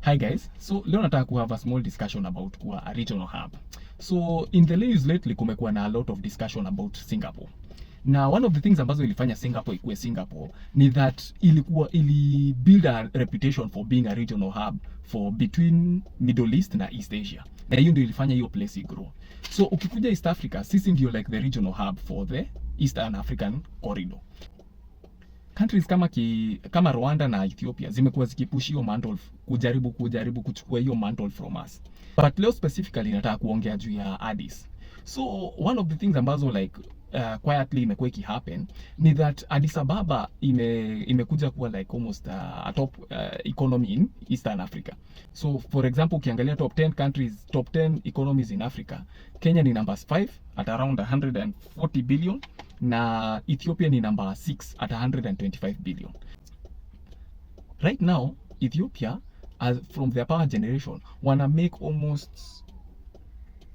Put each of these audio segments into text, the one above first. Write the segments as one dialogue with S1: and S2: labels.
S1: Hi guys, so leo nataka ku have a small discussion about kuwa a regional hub. So in the news lately kumekuwa na a lot of discussion about Singapore. Na one of the things ambazo ilifanya Singapore ikuwe Singapore ni that ili build a reputation for being a regional hub for between Middle East na East Asia. Na hiyo ndio ilifanya hiyo place grow. So ukikuja East Africa, sisi ndio like the regional hub for the Eastern African corridor. Countries kama Rwanda na Ethiopia zimekuwa zikipush hiyo mantle kujaribu kuchukua hiyo mantle from us. But leo specifically nataka kuongea juu ya Addis. So one of the things ambazo like quietly imekuwa happen ni that Addis Ababa imekuja kuwa like almost a top economy in Eastern Africa. So for example, ukiangalia top 10 economies in Africa, Kenya ni number 5 at around 140 billion na Ethiopia ni number 6 at 125 billion. Right now, Ethiopia, from their power generation, wanna make almost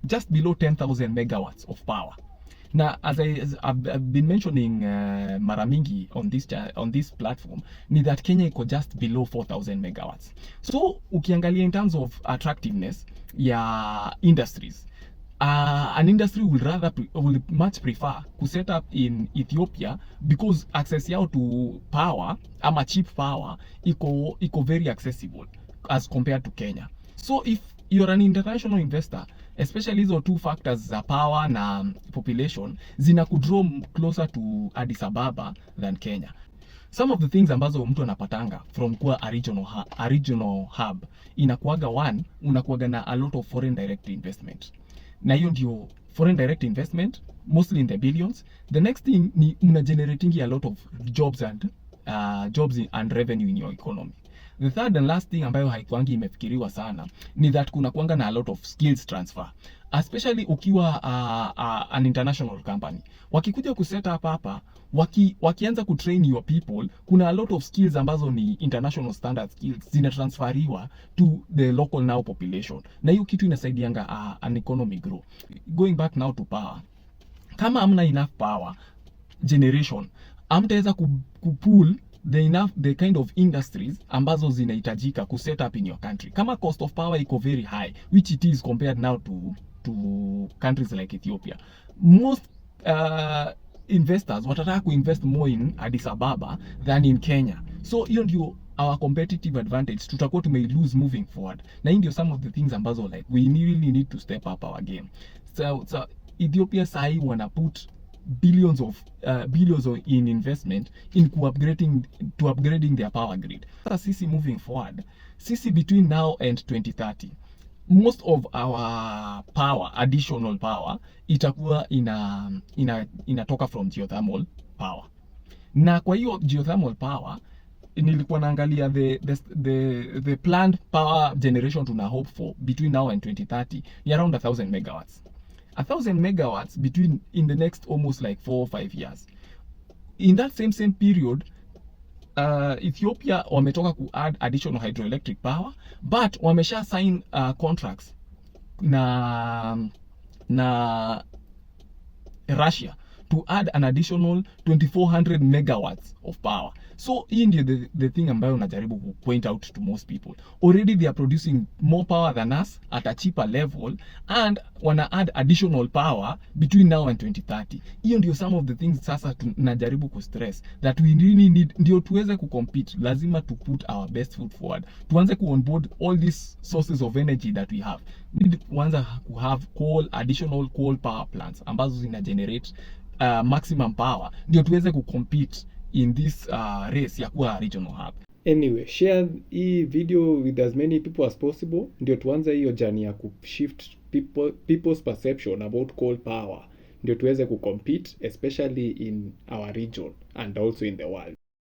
S1: just below 10,000 megawatts of power. Now, as I've been mentioning mara mingi on this platform, ni that Kenya iko just below 4,000 megawatts. So, ukiangalia in terms of attractiveness ya industries, an industry will much prefer to set up in Ethiopia because access yao to power ama cheap power iko very accessible as compared to Kenya. So if you're an international investor, especially hizo two factors za power na population zina kudraw closer to Addis Ababa than Kenya. Some of the things ambazo mtu anapatanga from kuwa a regional hub inakuaga, one, unakuaga na a lot of foreign direct investment. Na hiyo ndio foreign direct investment mostly in the billions. The next thing ni una generating a lot of jobs and revenue in your economy. The third and last thing ambayo haikuangi imefikiriwa sana ni that kuna kuanga na a lot of skills transfer, especially ukiwa an international company. Wakikuja kuset up hapa, wakianza kutrain your people, kuna a lot of skills ambazo ni international standard skills zinatransferiwa to the local now population, na hiyo kitu inasaidianga an economy grow. Going back now to power, kama hamna enough power generation, hamtaweza kupool the kind of industries ambazo zinahitajika ku set up in your country. Kama cost of power iko very high, which it is compared now to countries like Ethiopia, most investors watataka kuinvest more in Addis Ababa than in Kenya. So hiyo ndio our competitive advantage tutakuwa lose moving forward. Na hii ndio some of the things ambazo like we really need to step up our game. So Ethiopia sahi wana put billions in investment in upgrading their power grid. Sasa sisi moving forward, sisi between now and 2030, most of our power, additional power, itakuwa inatoka from geothermal power. Na kwa hiyo geothermal power, nilikuwa naangalia the planned power generation tuna hope for between now and 2030 ni around 1,000 megawatts. 1,000 megawatts in the next almost like 4 or 5 years. In that same period, Ethiopia wametoka ku add additional hydroelectric power, but wamesha sign contracts na Russia to add an additional 2,400 megawatts of power. So hii ndio the thing ambayo najaribu ku point out to most people. Already they are producing more power than us at a cheaper level, and wana add additional power between now and 2030. Hiyo ndio some of the things sasa tunajaribu ku stress that we really need, ndio tuweze ku compete, lazima to put our best foot forward. Tuanze ku onboard all these sources of energy that we have. We need kuanza ku have additional coal power plants ambazo zina generate maximum power, ndio tuweze ku compete in this race ya kuwa regional hub.
S2: Anyway, share hii video with as many people as possible, ndio tuanze hiyo journey ya kushift people's perception about coal power, ndio tuweze ku compete especially in our region and also in the world.